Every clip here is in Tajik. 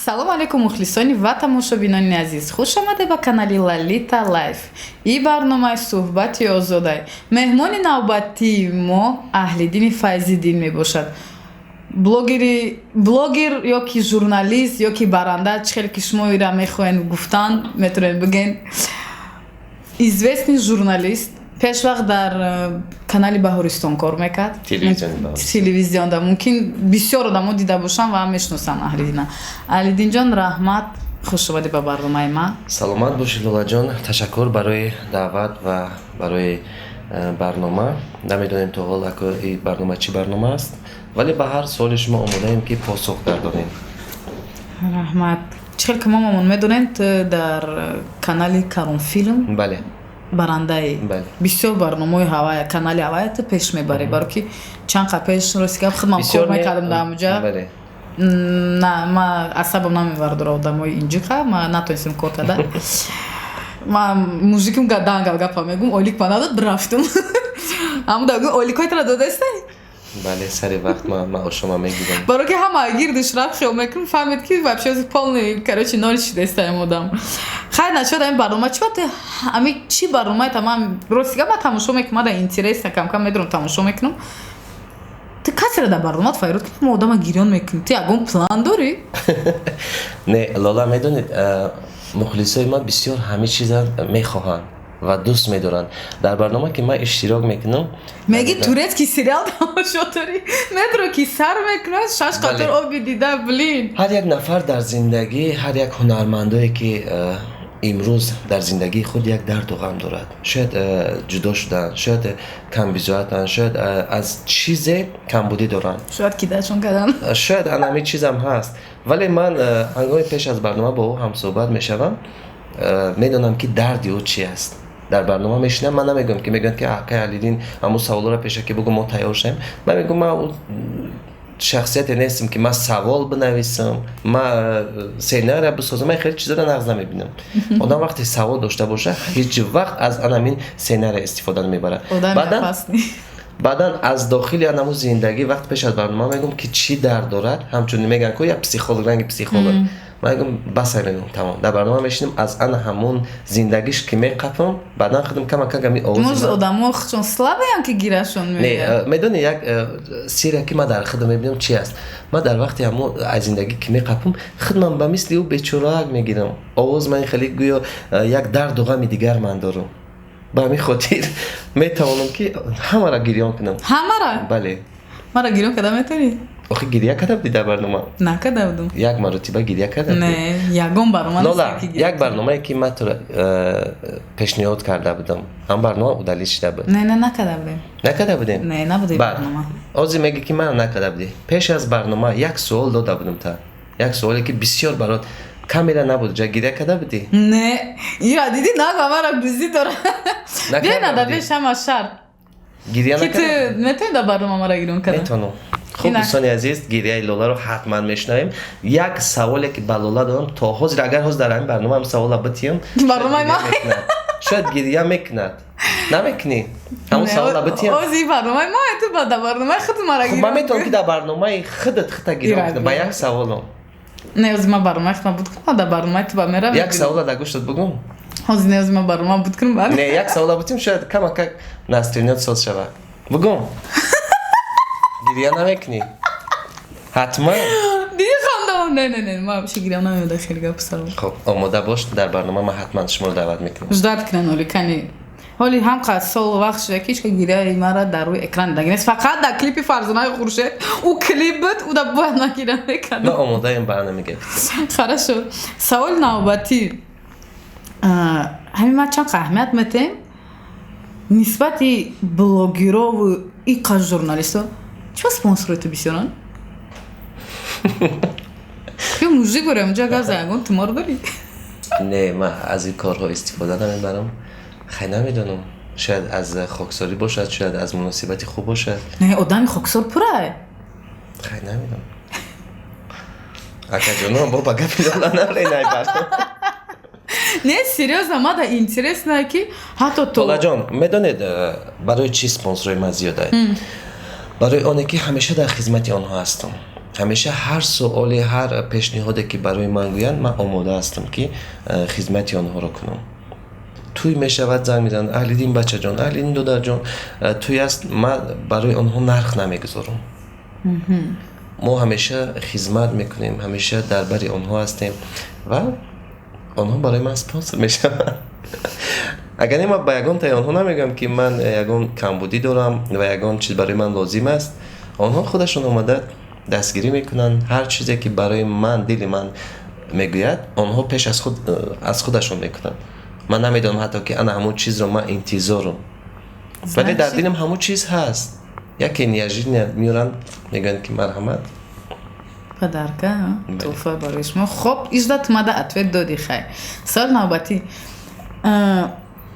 Ассалому алайкум, мухлисони ва тамошобинони азиз, хуш омадед ба канали Лалита Лайф и барномаи Суҳбати озодай. Меҳмони навбатии мо Аҳлиддини Файзиддин мебошад, блогери, блогер ё ки журналист, ё ки баранда, чӣ хеле ки шумо ира мехоҳед гуфтан, метавонед бигӯед. Известный журналист, пешвақт дар канали Баҳористон кор мекард. Телевизионда мумкин бисёр одамо дида бошанд ва мешиносанд Аҳлиддина. Аҳлиддинҷон, раҳмат, хуш омадӣ ба барномаи ман. Саломат бошед, Лолаҷон, ташаккур барои даъват ва барои барнома. Намедонем то ҳол ин барнома чӣ барнома аст, вале ба ҳар суоли шумо омодаем, ки посух гардонем. Раҳмат. Чӣ хел ки мо мамон медонем, ту дар канали Каронфилм бале барандаи бисёр барномаҳои ҳавая, канали ҳавая ту пеш мебарӣ, баро ки чанд қа пеш, рости гап, худмам кор мекардам дар ҳамуҷа. На, ма асабам намебардора одамои инҷиқа, ма натонистем кор карда. Ма мужиким дангал гапа мегум, ойлик ма надод, рафтум. Ҳамуда ойликҳои тара додастай? Бале, сари вақт ма маошома мегирам. Баро ки ҳама гирдиш рафт, хиёл мекунам, фаҳмед, ки вообще полный, короче, ноль шидастаем одам. Хайр, нашуд. Ами барнома чӣ бат, ами чӣ барномаи тамам? Рости гап, ма тамошо мекунам, мада интересно, камкам медурам, тамошо мекунам. Ту касеро дар барномаат файрод ки мо одама гирён мекунӣ? Ту ягон план дорӣ? Не, Лола, медонед, мухлисои ман бисёр ҳамин чиза мехоҳанд ва дӯст медоранд. Дар барнома ки ман иштирок мекунам, меги турецкий сериал тамошо дорӣ, медро ки сар мекунад, шаш қатор оби дида, блин. Ҳар як нафар дар зиндагӣ, ҳар як ҳунармандое ки имрӯз дар зиндагии худ як дарду ғам дорад, шояд ҷудо шуданд, шояд камбизоатанд, шояд аз чизе камбудӣ доранд, шояд кидашон карданд. Шояд анами чизам ҳаст, вале ман ҳангоми пеш аз барнома бо ӯ ҳамсӯҳбат мешавам, медонам, ки дарди ӯ чи аст. Дар барнома мешинам, ман намегӯям, ки мегӯянд, ки акай Аҳлиддин, ҳамун саволҳоро пешакӣ бугӯ, мо тайёр шавем. Ман мегӯям, ман шахсияте нестем, ки ман савол бинависам, ман сценария бисозам. Ман хеле чизоро нағз намебинам. Одам вақте савол дошта боша, ҳеҷ вақт аз анамин сценария истифода намебарад. Баъдан аз дохили анаму зиндагӣ, вақт пеш аз барнома мегӯям, ки чӣ дард дорад. Ҳамчун мегӯянд ку, як психолог, ранги психолог. Ман мегӯям, басай, мегӯям, тамом, дар барнома мешинам, аз ана ҳамун зиндагиш ки меқапам, баъдан худам камакак ами овоз. Одамо чун слабаян, ки гирашон. Не, медони, як сирре, ки ман дар худам мебинам, чи аст? Ман дар вақти ҳамун аз зиндагӣ ки меқапам, худман ба мисли ӯ бечораак мегирам. Овоз ман хеле гӯё як дарду ғами дигар ман дорам, ба ҳамин хотир метавонам, ки ҳамаро гирён кунам. Ҳамара? Бале. Мара гирён карда метавонӣ? Охи, гиря карда будӣ дар барнома? Накарда будум. Як маротиба гиря карда? Не, ягон барнома. Лола, як барномае, ки ман туро пешниҳод карда будам, ҳам барнома удалить шуда буд. Не, не, накарда будем. Накарда будем? Не, набуди барнома. Ҳозир мегӣ, ки ман накарда будӣ. Пеш аз барнома як суол дода будам та, як суоле, ки бисёр барот, камера набуд, ҷа гиря карда будӣ? Не, ира дидӣ, нага мара гузӣ дора. Биё, беш ҳама шарт. Гиря? Ки ту метавонӣ дар барнома мара гирён карда? Метавонам. Хуб, дӯстони азиз, гиряи Лоларо ҳатман мешунавем. Як саволе, ки ба Лола додам, то ҳозир, агар ҳозир дар ҳамин барнома ҳам савола битиём, барномаи ман шояд гиря мекунад. Намекунӣ? Ҳамон савола битиём. Ози барномаи ма, ту дар барномаи худ мара. Хуб, ман метавонам, ки дар барномаи худат хута гирён кунам ба як саволом. Не, ози ман барномаи худма буд кунам, дар барномаи ту ба меравам. Як савола дар гӯштат бугум. Ҳозир не, ози ман барнома буд кунам, баъд. Не, як савола бутим, шояд камакак настроение т соз шавад. Бугум, гиря намекунӣ ҳатман? Диди, хандам. Не, не, не, ман вообще гирям намеода, хеле гап савол. Хуб, омода бош, дар барнома ман ҳатман шуморо даъват мекунам. Ждать кунан. Оли кани, ҳоли ҳам қад сол вақт шуда, ки ҳечка гиряи мара дар рӯи экран дидаги нест, фақат дар клипи Фарзонаи Хуршед. Ӯ клип буд, ӯ да бояд ман гиря мекардам. Ман омодаем ба ана мегӯям. Хорошо, саволи навбатӣ. Ҳамин ман чанд аҳамият метем нисбати блогерову иқа журналисто, чиба спонсорои ту бисёранд? Ё мужик борем, ҷа гап ягон тумор дорӣ? Не, ман аз ин корҳо истифода намебарам. Хай, намедонам, шояд аз хоксорӣ бошад, шояд аз муносибати хуб бошад. Не, одами хоксор пурай. Хай, намедонам, акаҷоно, бо ба гапи Лола наренай барнома. Не, серьёзно, мада интересно, ки ҳатто то Лолаҷон, медонед, барои чӣ спонсорҳои ман зиёданд? Барои оне ки ҳамеша дар хизмати онҳо ҳастам. Ҳамеша ҳар суоле, ҳар пешниҳоде, ки барои ман гӯянд, ман омода ҳастам, ки хизмати онҳоро кунам. Тӯй мешавад, занг мезананд: «Аҳлиддин бачаҷон, Аҳлиддин додарҷон, тӯй аст». Ман барои онҳо нарх намегузорам. Мо ҳамеша хизмат мекунем, ҳамеша дар бари онҳо ҳастем ва онҳо барои ман спонсор мешаванд. Агар не, ман ба ягон таи онҳо намегӯям, ки ман ягон камбудӣ дорам ва ягон чиз барои ман лозим аст. Онҳо худашон омада дастгирӣ мекунанд. Ҳар чизе, ки барои ман дили ман мегӯяд, онҳо пеш аз худ аз худашон мекунанд. Ман намедонам ҳатто, ки ана ҳамон чизро ман интизорам, вале дар дилам ҳамон чиз ҳаст. Яке неожиданно меоранд, мегӯянд, ки марҳамат. Подарка, тӯҳфа барои шумо. Хоб, ижда тумада ответ додӣ. Хай, савол навбатӣ.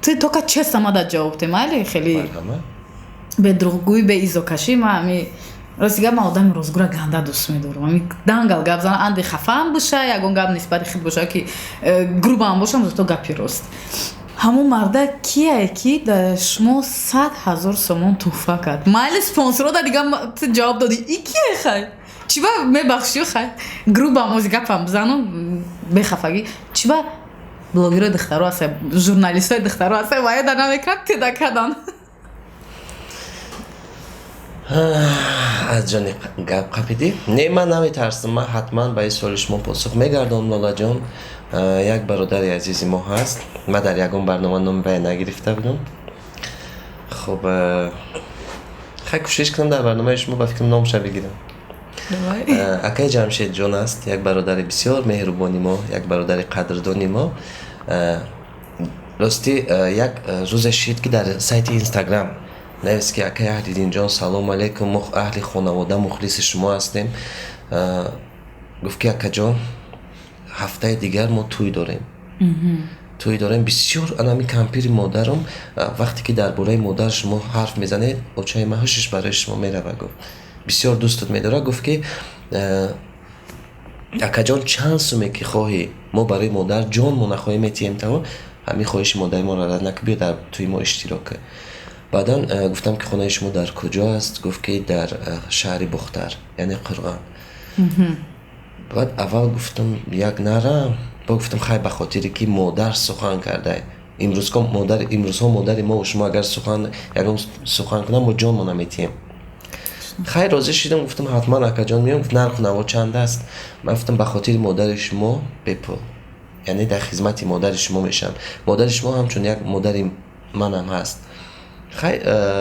Ты только честно мада ҷавоб те, майли? Хеле бедурӯғгӯӣ, беизокашӣ. Ма ами рости гап, ман одами ростгӯра ганда дӯст медорам. Ами дангал гап зана, анди хафаам боша, ягон гап нисбати хид боша, ки грубаам бошам, зато гапи рост. Ҳамон марда кияе, ки дар шумо 100 000 сомон тӯҳфа кард? Майли, спонсорода дига ту ҷавоб додӣ, и кие? Хай, чиба мебахшӣ? Хай, грубам ози гапам бизанам, бехафагӣ. Чиба блогерои духтаро ҳаста, журналистои духтаро ҳаста, ваяда намекунад, теда кадан? Аз ҷони гап қапидӣ. Не, ман наметарсам, ман ҳатман ба ин суоли шумо посух мегардонам, Лолаҷон. Як бародари азизи мо ҳаст, ман дар ягон барнома номи вая нагирифта будам. Хуб, хай, кӯшиш кунам, дар барномаи шумо ба фикрам номша бигирам. Акаи Ҷамшедҷон аст, як бародари бисёр меҳрубони мо, як бародари қадрдони мо. Ростӣ, як рӯзе шид, ки дар сайти Инстаграм навист, ки: «Акаи Аҳлиддинҷон, салому алайкум, мо аҳли хонавода мухлиси шумо ҳастем». Гуфт, ки: «Акаҷон, ҳафтаи дигар мо тӯй дорем, тӯй дорем. Бисёр анами кампири модарам, вақте ки дар бораи модар шумо ҳарф мезанед, очаи ман ҳушиш барои шумо мерава», гуфт, «бисёр дӯстат медорад». Гуфт, ки: «Акаҷон, чанд суме ки хоҳӣ, мо барои модар ҷонмо нахоҳӣ метиҳем, таво ҳамин хоҳиши модари моро рад накун, биё дар тӯи мо иштирок кун». Баъдан гуфтам, ки хонаи шумо дар куҷо аст? Гуфт, ки дар шаҳри Бухтар, яъне Қурғон. Баъд аввал гуфтам, як нарам, ба гуфтам, хай, ба хотире ки модар сухан кардай. Имрӯзҳо модари мо шумо агар сухан ягон сухан кунам, мо ҷонмо наметиҳем. Хай, розӣ шидам, гуфтам, ҳатман, акаҷон, меом. Гуфт: «Нарху наво чанд аст?» Ман гуфтам, ба хотири модари шумо бепул, яъне дар хизмати модари шумо мешавам. Модари шумо ҳамчун як модари манам ҳаст. Хай,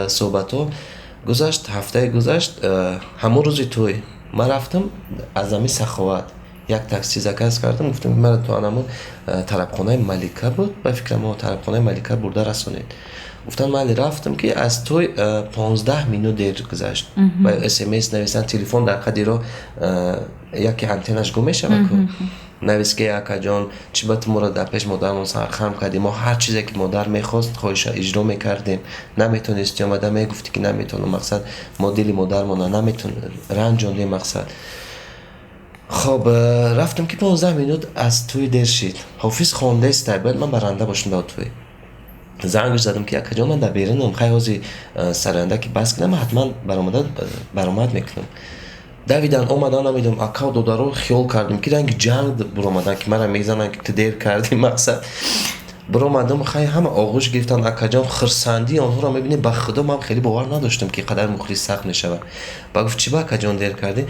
суҳбатҳо гузашт, ҳафтае гузашт, ҳамон рӯзи тӯй ман рафтам, аз ҳамин Саховат як такси заказ кардам. Гуфтам, мара то анамон тарабхонаи Малика буд, ба фикрам, тарабхонаи Малика бурда расонед. Гуфтан, майли. Рафтам, ки аз тӯй 15 минут дер гузашт ва смс нависанд, телефон дар қади роҳ яке антеннаш гум мешавад ку. Навист, ки: «Акаҷон, чӣ ба ту моро дар пеш модармон сархам кардӣ? Мо ҳар чизе, ки модар мехост, хоҳиша иҷро мекардем. Наметонисти, омада мегуфтӣ, ки наметонам. Мақсад, мо дили модармона наметон ранҷондем, мақсад». Хоб, рафтам, ки 15 минут аз тӯй дер шид, ҳофиз хондестай, бояд ман баранда бошам дар тӯй. Зангш задам, ки: «Акаҷон, ман дар берунам. Хай, ҳози сароянда ки бас кунам, ҳатман баромада баромад мекунам». Давидан омадан, намедонам, акау додаро хиёл кардем, ки ранги ҷанг буромадан, ки мара мезананд, ки ту дер кардӣ. Мақсад, буромадам, хай, ҳама оғӯш гирифтанд. Акаҷон, хурсандии онҳоро мебинӣ, ба худо, ман хеле бовар надоштам, ки қадар мухлис сахт мешавад. Ба гуфт: «Чӣ ба, акаҷон, дер кардӣ?»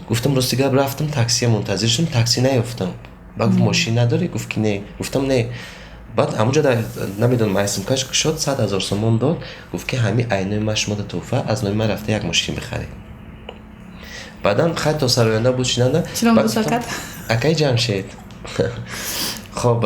Гуфтам: «Рости гап, рафтам, таксия мунтазир шудам, такси наёфтам». Ба гуфт: «Мошин надорӣ?» Гуфт, ки не. Гуфтам: «Не». Баъд ҳамонҷо намедонам, айсимкаш кушод, 100 000 сомон дод. Гуфт, ки ҳамин айнои ман шумо да туҳфа, аз номи ман рафта як мошин бихаред. Баъдан хай, то сароянда буд шинанда. Акаи Ҷамшед. Хоб,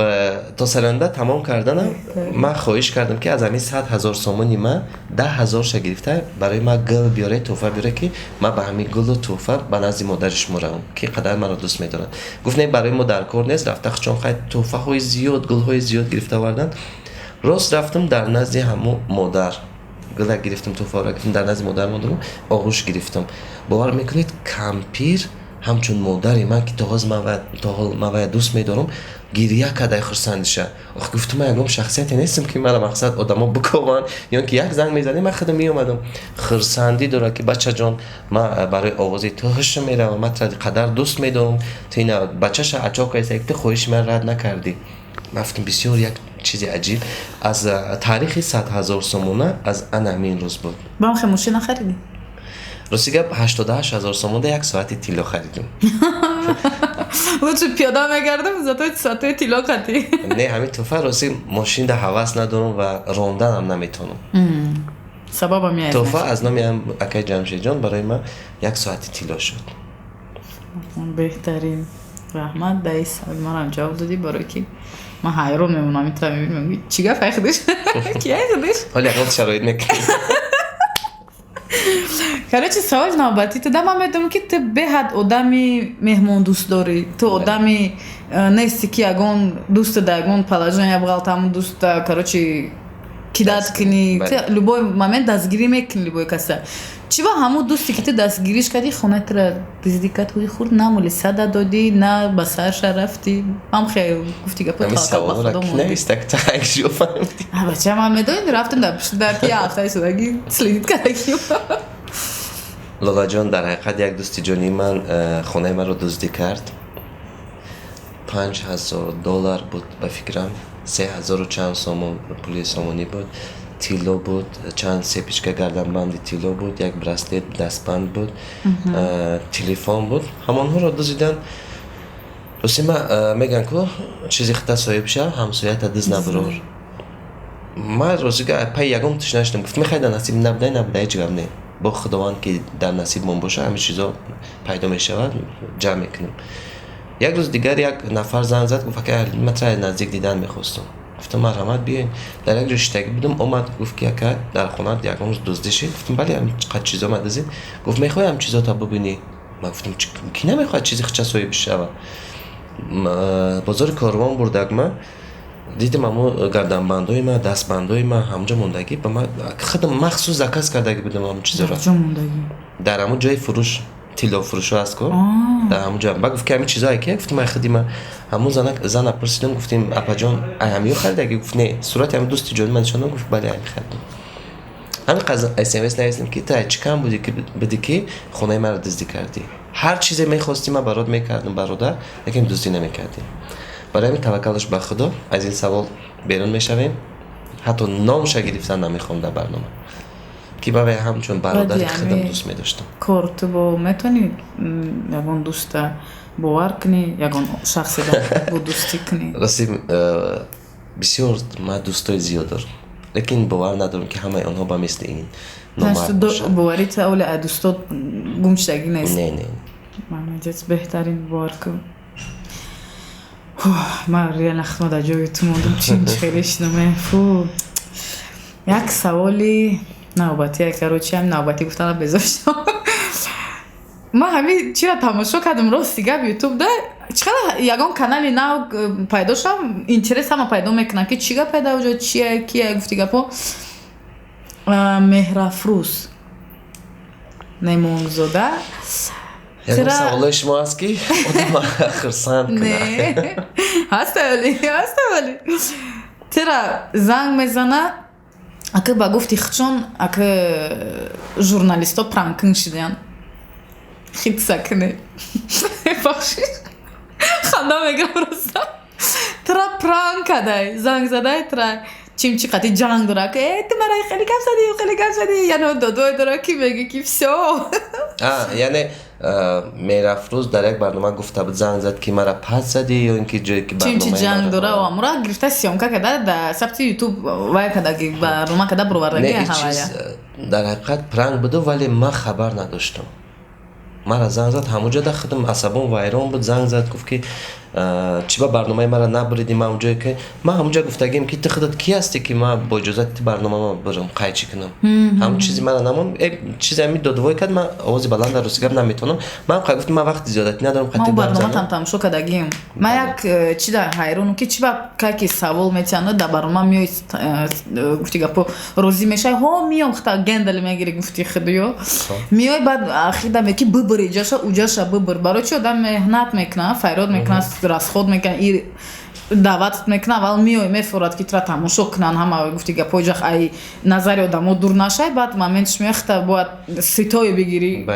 то сароянда тамом карданам, ман хоҳиш кардам, ки аз ҳамин 100 000 сомони ман 10 000-ша гирифта, барои ман гул биёре, туҳфа биёре, ки ман ба ҳамин гулу туҳфа ба назди модари шумо равам, ки қадар маро дӯст медорад. Гуфт: «Не, барои мо дар кор нест». Рафта чон, хай, туҳфаҳои зиёд, гулҳои зиёд гирифта овардан. Рост рафтам дар назди ҳамун модар, гула гирифтам, туҳфаро гирифтам, дар назди модар модарам оғӯш гирифтам. Бовар мекунед, кампир Ҳамчун модари ман, ки то ҳол ман вая дӯст медорам, гирия кардай хурсандиша. Ох, гуфтум, ман ягон шахсияте нестам, ки мара мақсад одамо бикованд, ё ки як занг мезанӣ, ман худам меомадам. Хурсандӣ дорад, ки бачаҷон, ман барои овози ту ҳушм меравам, ман тра қадар дӯст медорам, ту ина бачаша ачо кайса, ту хоҳиши ман рад накардӣ. Ман гуфтам, бисёр як чизи аҷиб аз таърихи 100 000 сомона аз ана ҳамин рӯз буд. Ба хе мошина харидӣ? Рости гап, 88 000 сомонда як соати тилло харидим. Лучше пиёда мегардам, зато соатои тилло қатӣ. Не, ҳамин туҳфа. Рости, мошинда ҳавас надорам ва ронданам наметавонам. Сабабам я. Туҳфа аз номи акаи Ҷамшедҷон барои ман як соати тилло шуд. Беҳтарин, раҳмат, даи саволи манам ҷавоб додӣ, барое ки ман ҳайрон мемонам, итра мебинам, чӣ гап, ай худиш ки, ай худиш. Ҳоли ягон шароит мекунӣ. Короче, саволи навбатӣ ту да, ман медонам, ки ту беҳад одами меҳмондӯст дорӣ, ту одами нести, ки ягон дӯста да ягон положение бғалта, ҳамун дӯста, короче, кидать кунӣ. Ту любой момент дастгирӣ мекунӣ любой каса. Чӣ ба ҳамун дӯсте, ки ту дастгириш кардӣ, хонаи тура дуздӣ кард, ҳуи хурд, на мулисада додӣ, на ба сарша рафтӣ? Ҳам хел гуфти гапо. Бача, ман медонӣ, рафтам дар пушти дар, ки як ҳафтаи шудаги следить кардаги. Лолаҷон, дар ҳақиқат як дӯсти ҷонии ман хонаи маро дуздӣ кард. 5000 доллар буд, ба фикрам, се ҳазору чанд сомон, пули сомонӣ буд, тилло буд, чанд цепочка, гарданбанди тилло буд, як браслет, дастбанд буд, телефон буд. Ҳамонҳоро дузидан. Рости, ма мегӯям, ку чизи хита соҳиб шав, ҳамсоята диз набурор. Ман ростига пай ягон туш нашудам. Гуфтам, мехай, дар насиб набудай, набуда, ҳеҷ гап не, бо Худованд, ки дар насибмон боша, ҳамин чизо пайдо мешавад, ҷамъ мекунем. Як рӯз дигар як нафар занг зад, гуфт: «Ака, ман тра наздик дидан мехостам». Гуфтам: «Марҳамат, биёед». Дар як ҷо шиштагӣ будам, омад, гуфт, ки ака, дар хона ягон рӯз дуздӣ шид? Гуфтам: «Бале, қад чизо ма дузид». Гуфт: «Мехоҳӣ ҳам чизота бибинӣ?» Ман гуфтам: «Кӣ намехоҳад чизи хича соҳиб шава?» Бозори Корвон бурдак, ма дидам, амо гарданбандои ма, дастбандои ма ҳамҷо мондагӣ. Ба ма худам махсус заказ кардагӣ будам ҳамон чизоро. Дар ҳамон ҷои фурӯш, тиллофурӯшо аст ко, дар ҳамон ҷо. Ба гуфт, ки ҳамин чизое ки гуфтим, ай худи ма. Ҳамон зана пурсидам, гуфтим: «Апаҷон, ай ҳамиё харидагӣ?» Гуфт: «Не». Сурати ҳамин дӯсти ҷони ман нишон, гуфт: «Бале, ҳами харидам». Ҳамин қадр смс нависем, ки ту ай чӣ кам будӣ, ки хонаи маро дуздӣ кардӣ? Ҳар чизе мехостӣ, ман барот мекардам, бародар, лекин дуздӣ намекардӣ. Барои ҳамин таваккалаш ба Худо, аз ин савол берун мешавем. Ҳатто номша гирифтан намехоҳам дар барнома, ки ба вай ҳамчун бародари худам дӯст медоштам. Кор ту бо метавонӣ ягон дӯста бовар кунӣ, ягон шахсе бо дӯстӣ кунӣ? Рости, бисёр ман дӯстои зиёд дорам, лекин бовар надорам, ки ҳамаи онҳо ба мисли ин номард бошанд. Боварӣ та оли аз дӯстот гум шудагӣ нест? Не. Молодец, беҳтарин, бовар кун. Ман реально худма дар ҷои ту мондум, чин хеле шиноме. Фу, як саволи навбатӣ, короче, ҳам навбатӣ гуфтана безор шудам. Ман ҳамин чира тамошо кардам, рости гап, Ютуб да чӣ қадар ягон канали нав пайдо шудам, интерес ҳама пайдо мекунам, ки чӣ гап пайдо ҷо, чия, кия, гуфти гапҳо. Меҳрафрӯз Немонзода. Ягон саволои шумо аст, ки одама хурсанд кунад? Ҳаста, вале ҳаста, вале тира занг мезана, ака, ба гуфти худшон, ака, журналистҳо пранкинг шудаянд, хитсакне. Бахшиш, ханда мегирам роста. Тра пранк кадай, занг задай, тра чимчи қати ҷанг дора, ки э, ту мара хеле гап задӣ, хеле гап задӣ, яъне додой дора, ки меги, ки всё. Яъне Меҳрафрӯз дар як барнома гуфта буд, занг зад, ки мара пас задӣ, ё ин ки ҷое ки чимчи ҷанг дора, амура гирифта, съёмка када, да сабти Ютуб вай кадаги, барнома када бировардаги. Ҳавая дар ҳақиқат пранк буду, вале ман хабар надоштам. Мара занг зад, ҳамон ҷода худам асабон вайрон буд. Занг зад, гуфт, ки Чӣ ба барномаи мара набуридӣ? Ман онҷое ки ман ҳамонҷа гуфтагим, ки ту худат кӣ ҳастӣ, ки ман бо иҷозати ту барномама бурам, қайчӣ кунам? Ҳамон чизи мара намон, чизе ҳами додвой кард. Ман овози баланд дар рости гап наметавонам. Ман гуфтам, ман вақти зиёдатӣ надорам. Ман барноматам тамошо кардагим. Ман як чи дар ҳайронам, ки чи ба ки савол метиҳанд дар барнома, меои, гуфти гапо, розӣ мешавӣ, ҳо, миём, хата гендал мегири, гуфти худё, меои, баъд ахида меки бибир иҷаша, уҷаша бибир. Барои чи одам меҳнат мекунад, файрод мекунад, расход мекунад, даъватат мекунад, аввал меои, мефорад, ки тура тамошо кунанд ҳама, гуфти гапо, ҷах ай назари одамо дур нашай, баъд моментш меои, хата бояд ситое бигирӣ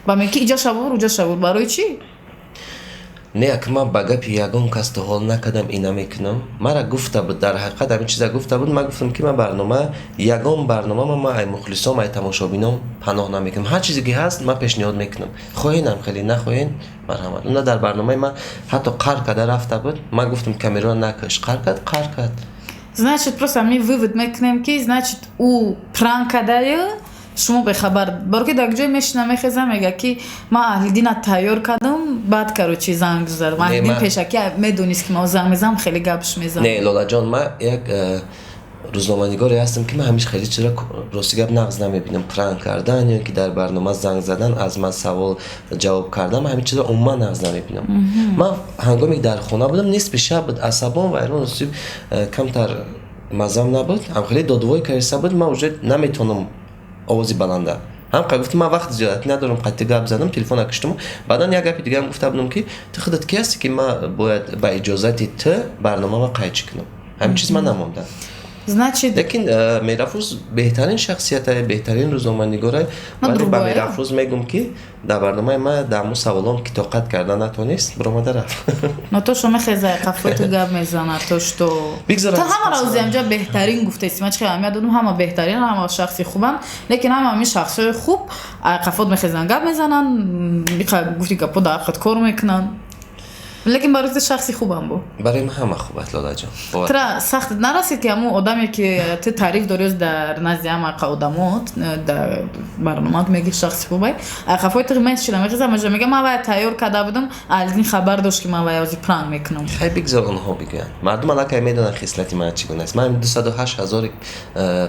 ба меки иҷаша бубур, уҷаша бубур. Барои чӣ? Не, ак ман ба гапи ягон кас то ҳол накардам и намекунам. Мара гуфта буд, дар ҳақиқат ҳамин чиза гуфта буд. Ман гуфтам, ки ман барнома, ягон барнома, ман ай мухлисом, ай тамошобином паноҳ намекунам. Ҳар чизе ки ҳаст, ман пешниҳод мекунам, хоҳенам хеле, нахоҳен, марҳамат. Уна дар барномаи ман ҳатто қар карда рафта буд. Ман гуфтам, камераро накаш. Қар кард, қар кард. Значит, просто ми вывод мекунем, ки значит, ӯ пранк кардаю, шумо бехабар. Баро ки дар ҷое мешина, мехеза, мега, ки ман Аҳлиддина тайёр кардам, баъд, короче, занг задам. Аҳлиддин пешакӣ медонист, ки ман занг мезанам, хеле гапш мезанам. Не, Лолаҷон, ман як рӯзноманигоре ҳастам, ки ман ҳамиш хеле чизро, рости гап, нағз намебинам. Пранк кардан ё ки дар барнома занг задан, аз ман савол ҷавоб кардан, ман ҳамин чизро умуман нағз намебинам. Ман ҳангоме ки дар хона будам, нисфи шаб буд, асабон вайрон, рости, камтар маззам набуд, ҳам хеле додвой кариста буд. Ман уже наметавонам овози баланда. Ҳам гуфтам, ман вақти зиёдатӣ надорам, қатъи гап задам, телефона киштам. Баъдан як гапи дигарам гуфта будам, ки ту худат кӣ ҳастӣ, ки ман бояд ба иҷозати ту барномама қайчӣ кунам? Ҳамин чиз ман намондам. Значит, лекин Меҳрафрӯз беҳтарин шахсията, беҳтарин рӯзноманигора. Вале ба Меҳрафрӯз мегӯм, ки дар барномаи ман дар ҳамун саволом ки тоқат карда натонист, биромада рафт. Но то шо мехеза, қафои ту гап мезана, то что Бигзор. Ту ҳамаро ози ҳамҷа беҳтарин гуфтаисти. Ман чи аҳамият додум? Ҳама беҳтарин, ҳама шахси хубанд, лекин ҳама ҳамин шахсҳои хуб қафот мехезанд, гап мезананд, гуфти гапо, дар ҳаққат кор мекунанд, лекин барои ту шахси хубам бу. Барои ман ҳама хуб аст, Лолаҷон. Тра сахт нарасид, ки ҳамун одаме, ки ту таъриф дорӣ дар назди ҳама одамо, дар барномаат меги, шахси хубай, қафои ту мешина, мехеза, меҷа, мега, ман вая тайёр карда будам, Алидин хабар дошт, ки ман вая ози пранк мекунам. Хай, бигзор онҳо бигӯянд. Мардум аллакай медонанд хислати ман чӣ гуна аст. Ман 208 ҳазор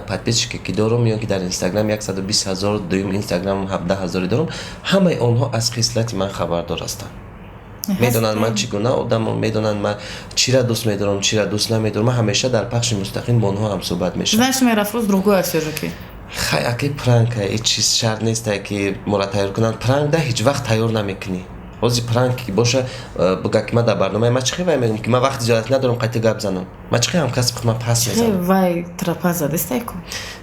подписчике ки дорум, ё ки дар Инстаграм 120 ҳазор, дуюм Инстаграм 17 ҳазоре дорум, ҳамаи онҳо аз хислати ман хабардор ҳастанд. Медонанд, ман чӣ гуна одамам, медонанд, ман чира дӯст медорам, чира дӯст намедорам. Ман ҳамеша дар пахши мустақим бо онҳо ҳамсӯҳбат мешавам. Знаешь, Меҳрафрӯз другой всё-таки. Хай, аки пранка ҳеҷ чиз шарт несте, ки моро тайёр кунанд. Пранк да ҳеҷ вақт тайёр намекунӣ. Ҳозир пранк ки боша, буга, ки ман дар барномаи ман чӣ вай мегӯм, ки ман вақти зиёдат надорам қатъи гап занам. Ман чӣ ҳамкасб ман пас мезанам? Вай трапа задестай ку.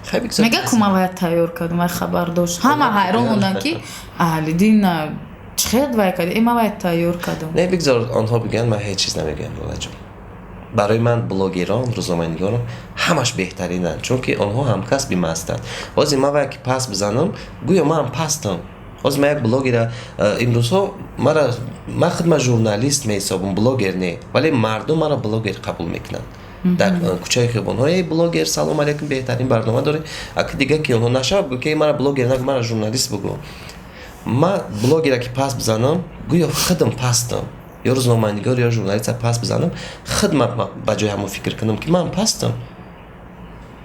Хай, бигзор. Мега ку, ман вая тайёр кардам, вай хабар дошт. Ҳама ҳайрон монданд, ки Аҳлидин чӣ хел вай кард, ман вай тайёр кардам. Не, бигзор онҳо бигӯянд, ман ҳеҷ чиз намегӯям, Лолаҷон. Барои ман блогерон, рӯзноманигорон ҳамаш беҳтаринанд, чунки онҳо ҳамкасби ман ҳастанд. Ҳозир ман вая ки пас бизанам, гӯё ман пастам. Ҳозир ман як блогера, имрӯзҳо мара, ман худ ман журналист меҳисобам, блогер не, вале мардум маро блогер қабул мекунанд. Дар кӯчаи хиёбонҳо: «Эй, блогер, салом алейкум, беҳтарин барнома доред». Аки дига ки онҳо нашавад, гӯ ки мара блогер нагӯ, мара журналист бугӯ. Ман блогера ки пас бизанам, гӯё худам пастам, ё рӯзноманигор, ё журналиста пас бизанам, худ ман ба ҷои ҳамон фикр кунам, ки ман пастам.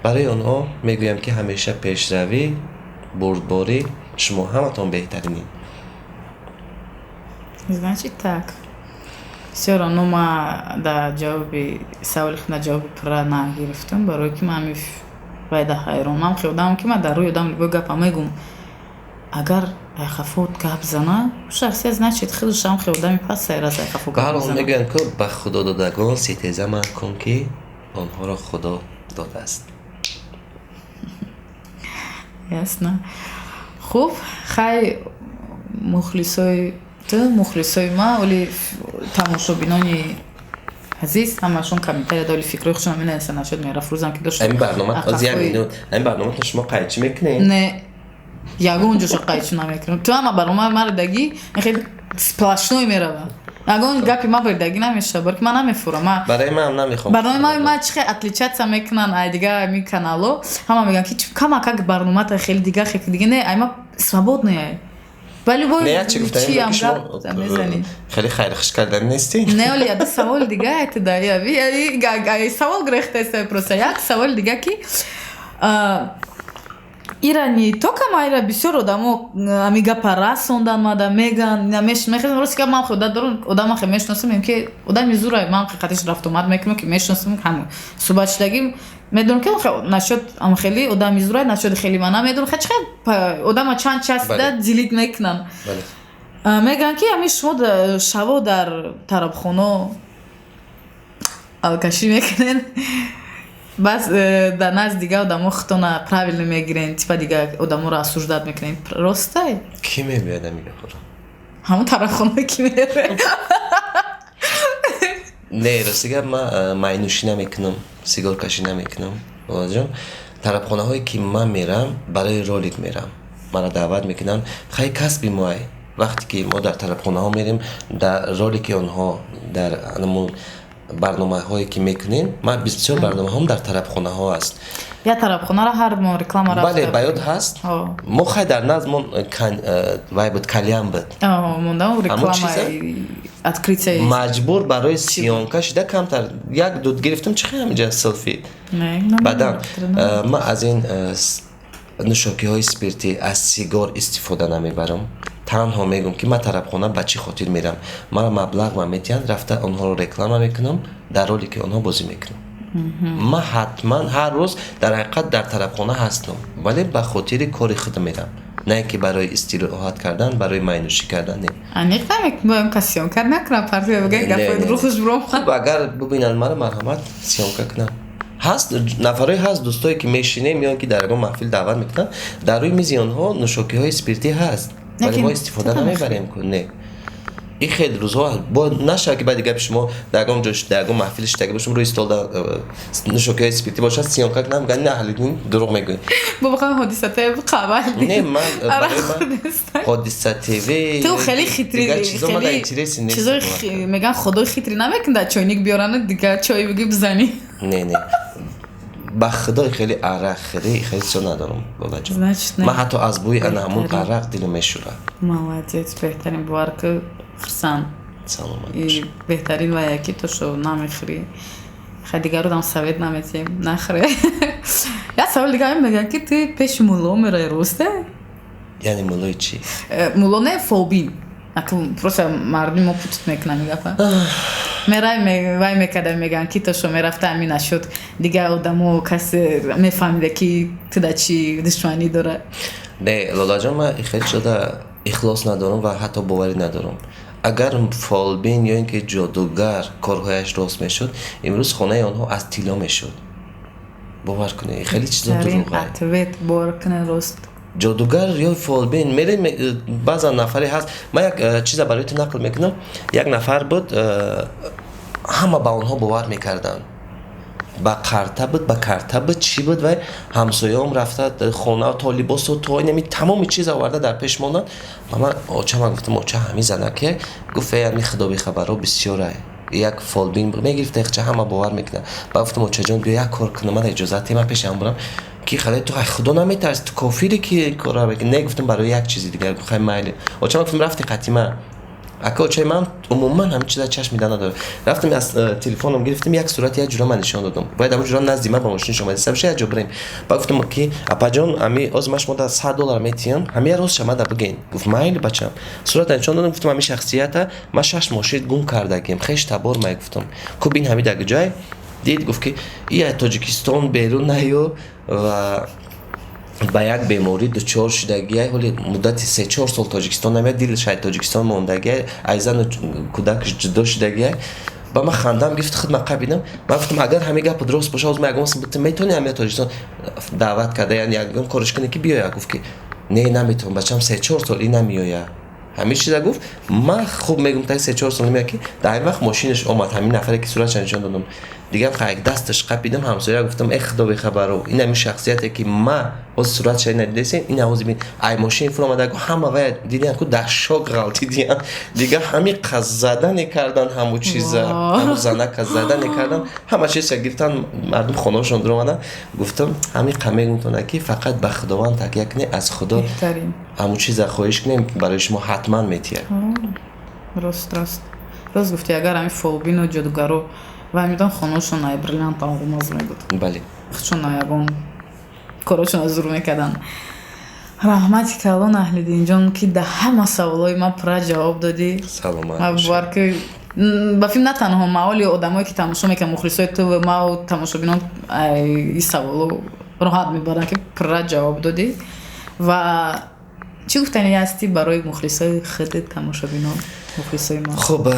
Барои онҳо мегӯям, ки ҳамеша пешравӣ, бурдборӣ, шумо ҳаматон беҳтаринед. Значит, так, всё равно ма дар ҷавоби саволи худ на ҷавоби пурра нагирифтам, барое ки ман ҳами вайда ҳайрон. Ман хиёдам, ки ман дар рӯи одам любой гапа мегум. Агар айхафот гап зана, шахсия, значит, худашам хиёдами пас сайраз айхафо гап Баҳрҳол мезана. Мегӯянд ку, ба худододагон ситеза макун, ки онҳоро Худо додааст. Ясно. Хуб, хай, мухлисои ту, мухлисои ма, оли тамошобинони азиз, ҳамашон комментария доли, фикрҳои худшон менависанд нашуд Меҳрафрӯзам ки дошт. Ҳамин барнома оз як минут, ҳамин барномаро шумо қайчӣ мекунед? Не, ягон ҷоша қайчӣ намекунам. Ту ҳама барнома маро дагӣ, хеле сплошной мерава, ягон гапи ма бурдагӣ намешава, барои ки ман намефурам ма. Барои ман намехоҳам. Барномаи ма чӣ хел отличаться мекунанд ай дига ами канало? Ҳама мегӯянд, ки камакак барномата хеле дига, хеле дига. Не, ай ма свободный ай. Ба любой Не, як чи гуфтанем, чи ки шумо ам гап мезанӣ. Хеле хайрхуш кардан нестин. Не, оли яда савол дига это да, я савол грехтеса просто як савол дига ки ира не только ма, ира бисёр одамо ами гапа расондан мада меган мехезам. Рости гап, ман худат дорум, одама хе мешиносам, ки одами зура, ман қатиш рафтомад мекунам, ки мешиносам, ҳам суҳбат шудагӣ медонам, ки насчёт ам хеле одами зура, насчёт хеле ман намедонам, хе чӣ одама чанд частда делить мекунан. Мегӯянд, ки ами шумо шаво дар тарабхоно алкашӣ мекунед, бас дар назди дига одамо худтона правильно мегирен, типа дига одаморо осуждать мекунен. Ростай? Кӣ мегӯяд ами гапро? Ҳамон тарабхона ки мере. Не, рости гап, ман майнӯшӣ намекунам, сигоркашӣ намекунам, бобаҷон. Тарабхонаҳое ки ман мерам, барои ролик мерам, маро даъват мекунанд. Хай, касби моай. Вақте ки мо дар тарабхонаҳо мерем, дар ролики онҳо, дар анамун барномаҳое ки мекунем, ман бисёр барномаҳом дар тарабхонаҳо аст. Я тарабхонаро ҳар мо реклама рафта. Бале, ба ёд ҳаст. Мо хай дар назмон вай буд, кальян буд. Мондам реклама открытие. Маҷбур барои съёмка шида камтар як дуд гирифтам, чӣ хай ҳаминҷа селфи. Баъдан ман аз ин нӯшокиҳои спиртӣ, аз сигор истифода намебарам. Танҳо мегӯм, ки ман тарабхона ба чӣ хотир мерам: мара маблағ ма метиҳанд, рафта онҳоро реклама мекунам, дар ролики онҳо бозӣ мекунам. Ман ҳатман ҳар рӯз дар ҳақиқат дар тарабхона ҳастам, вале ба хотири кори худ мерам, на ин ки барои истироҳат кардан, барои майнӯшӣ кардан, не. Аниқ намекунам, кас съёмка накунам, партия бигӯяд гапои рухуш буром. Хуб, агар бубинанд мара, марҳамат, съёмка кунам. Ҳаст нафарое, ҳаст дӯстое, ки мешинем ё ки дар ягон маҳфил даъват мекунанд, дар рӯи мизи онҳо нӯшокиҳои спиртӣ ҳаст, вале мо истифода намебарем ку. Не, ин хел рӯзҳо бо нашавад, ки баъди гапи шумо дар ягон ҷо, дар ягон маҳфил шиштага бошем, рӯи стол нӯшокиҳои спиртӣ бошад, съёмка кунам, гӯянд: «Не, Аҳлиддин, дурӯғ мегӯӣ». Бобақан Ҳодиса ТВ қабал. Не, ман барои ман Ҳодиса ТВ ту хеле хитрый. Дигар чизо мада интереси нест. Чизои меган худои хитрый намекун, дар чойник биёранд, дига чой бигӣ бизанӣ. Не, не, ба худои, хеле арақ хеле хеле чизо надорам, бобаҷон. Ман ҳатто аз бӯи ана ҳамун арақ дилам мешӯрад. Молодец, беҳтарин, бовар ки хурсанд. Саломат бош. Беҳтарин вая ки то шо намехӯрӣ. Хай, дигару дам совет наметиҳем, нахӯре. Як савол дига мегӯяд, ки ту пеши мулло мераи, росте? Яъне муллои чӣ? Мулло не, фолбин. Просто мардуми мо путут мекунанд гапа. Мерай, вай мекарда, мегӯянд, ки то шо мерафта, ҳамин нашуд, дигар одамо касе мефаҳмида, ки ту да чӣ душманӣ дора. Не, Лолаҷон, ман хеле шуда ихлос надорам ва ҳатто боварӣ надорам. Агар фолбин ё ин ки ҷодугар корҳояш рост мешуд, имрӯз хонаи онҳо аз тилло мешуд. Бовар кунед, хеле чизо дурӯға. Ответ, бовар кунед, рост. Ҷодугар ё фолбин мере, баъзан нафаре ҳаст. Ман як чиза барои ту нақл мекунам. Як нафар буд, ҳама ба онҳо бовар мекарданд. Ба қарта буд, ба карта буд, чӣ буд, вай ҳамсояом рафта хона то либосу то инами тамоми чиз оварда дар пеш монданд. Ва ман очама гуфтам: «Оча, ҳамин занаке?» Гуфт: «Эй, ҳами худобихабаро бисёрай». Як фолбин мегирифта, ихча ҳама бовар мекунад. Ба гуфтам: «Очаҷон, биё, як кор кунам, мана иҷозат ман пешам бурам». Ки хале, ту худо наметарси, ту кофире, ки кора мекунӣ? Не, гуфтам, барои як чизи дигар. Гуфт: «Хай, майли». Очама гуфтам: «Рафти қатима». Ака, очаи ман умуман ҳамин чиза чашм дида надорад. Рафтам, аз телефоном гирифтам як сурат, як ҷура ман нишон додам. Бояд ҳамон ҷура назди ман ба мошинаш омада боша, як ҷо бирем. Ба гуфтам, ки апаҷон, ами оз ман шумо да 100 доллар метиҳам, ҳамия рост шамада бигӯен. Гуфт: «Майли, бачам». Сурат нишон додам, гуфтам: «Ҳамин шахсията ман 6 моҳ шид гум кардагим, хеш табор май». Гуфтам: «Куб ин ҳами даг ҷай дид». Гуфт, ки ия Тоҷикистон берун наё ва ба як беморӣ дучор шудагиай, ҳоли муддати 3-4 сол Тоҷикистон намеяд, дилаш ай Тоҷикистон мондагиай, ай зану кӯдакаш ҷудо шудагиай. Ба ман хандам гирифт, худ ман қабидам. Ман гуфтам: «Агар ҳамин гап дуруст боша, ҳозир ман ягон метавонӣ ҳамин Тоҷикистон даъват карда, яъне ягон кориш кунӣ, ки биёя?» Гуфт, ки не, наметавон, бачам, 3-4 сол ин намеоя. Ҳамин чиза гуфт. Ман хуб мегум, так 3-4 сол меяд, ки дар ҳамин вақт мошинаш омад, ҳамин нафаре, ки суратша нишон додам. Дигар як дасташ қапидам, ҳамсоя гуфтам: «Э, худо бехабаро, ин ҳамин шахсияте, ки ма ҳозир суратша надидесем, ин ҳозир бин, ай мошин фуромада». Ҳама вая дидиан ку, дар шок ғалтидиан. Дигар ҳами қазадане кардан, ҳаму чиза, ҳаму занака задане кардан, ҳама чиза гирифтан, мардум хонаҳошон дуромадан. Гуфтам, ҳами қамегумтона, ки фақат ба Худованд такя кунед, аз Худо ҳаму чиза хоҳиш кунем, барои шумо ҳатман метиҳад. Рост, рост, рост гуфти. Агар ҳами фолбину ҷодугаро ва медон, хонаошон ай бриллиант, алмоз мебуд. Худшон ягон корошон зур мекардан. Раҳмати калон, Аҳлиддинҷон, ки да ҳама саволҳои ман пурра ҷавоб додӣ. Саломат. Бовар ки ба филм на танҳо маоли одамое, ки тамошо мекунанд, мухлисои ту, мау тамошобинон ин саволо роҳат мебаранд, ки пурра ҷавоб додӣ. Ва чӣ гуфтанӣ ҳастӣ барои мухлисои худат, тамошобинон, мухлисои ман? Хуб,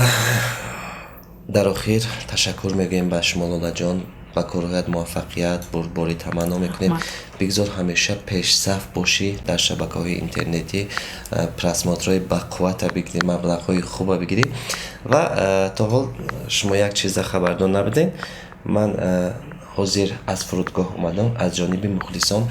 дар охир ташаккур мегӯем ба шумо, Лолаҷон, ба корҳоят муваффақият, бурдборӣ таманно мекунем. Бигзор ҳамеша пешсаф бошӣ дар шабакаҳои интернетӣ, просмотрҳои бақуввата бигирӣ, маблағҳои хуба бигирӣ. Ва то ҳол шумо як чиза хабардор набудем. Ман ҳозир аз фурудгоҳ омадам. Аз ҷониби мухлисон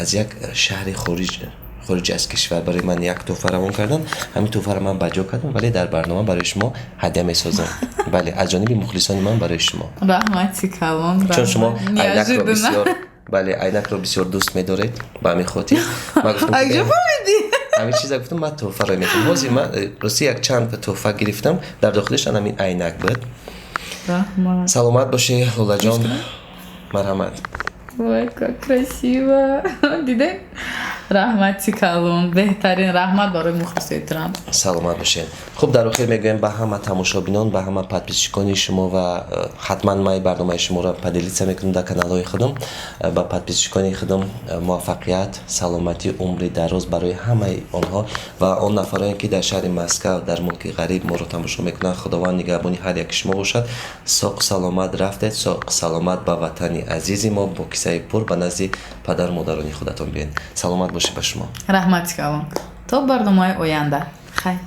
аз як шаҳри хориҷ аз кишвар барои ман як тӯҳфа равон кардан. Ҳамин тӯҳфаро ман ба ҷо кардам, вале дар барнома барои шумо ҳадя месозам. Бале, аз ҷониби мухлисони ман барои шумо. Раҳмати калон. Чун шумо айнакро бисёр, бале, айнакро бисёр дӯст медоред, ба ҳамин хотир ман гуфтам, фаҳмидӣ? Ҳамин чиза гуфтам, ман тӯҳфаро метавонам. Ҳозир ман рости як чанд тӯҳфа гирифтам, дар дохилаш ҳамин айнак буд. Саломат бошӣ, Лолаҷон, марҳамат. Ой, как красиво! Диде, раҳмати калон, беҳтарин раҳмат барои мухлисои Трамп. Саломат бошед. Хуб, дар охир мегӯем ба ҳама тамошобинон, ба ҳама подписчикони шумо ва ҳатман ман барномаи шуморо поделиться мекунам дар каналҳои худам. Ба подписчикони худам муваффақият, саломатӣ, умри дароз барои ҳамаи онҳо ва он нафароне, ки дар шаҳри Москав, дар мулки ғариб моро тамошо мекунанд. Худованд нигаҳбони ҳар яки шумо бошад. Соқ саломат рафтед, соқ саломат ба ватани азизи мо бо кисаи пур ба назди падару модарони худатон биёед. Саломат бошед ба шумо. Раҳмати калон, то барномаи оянда, хайр.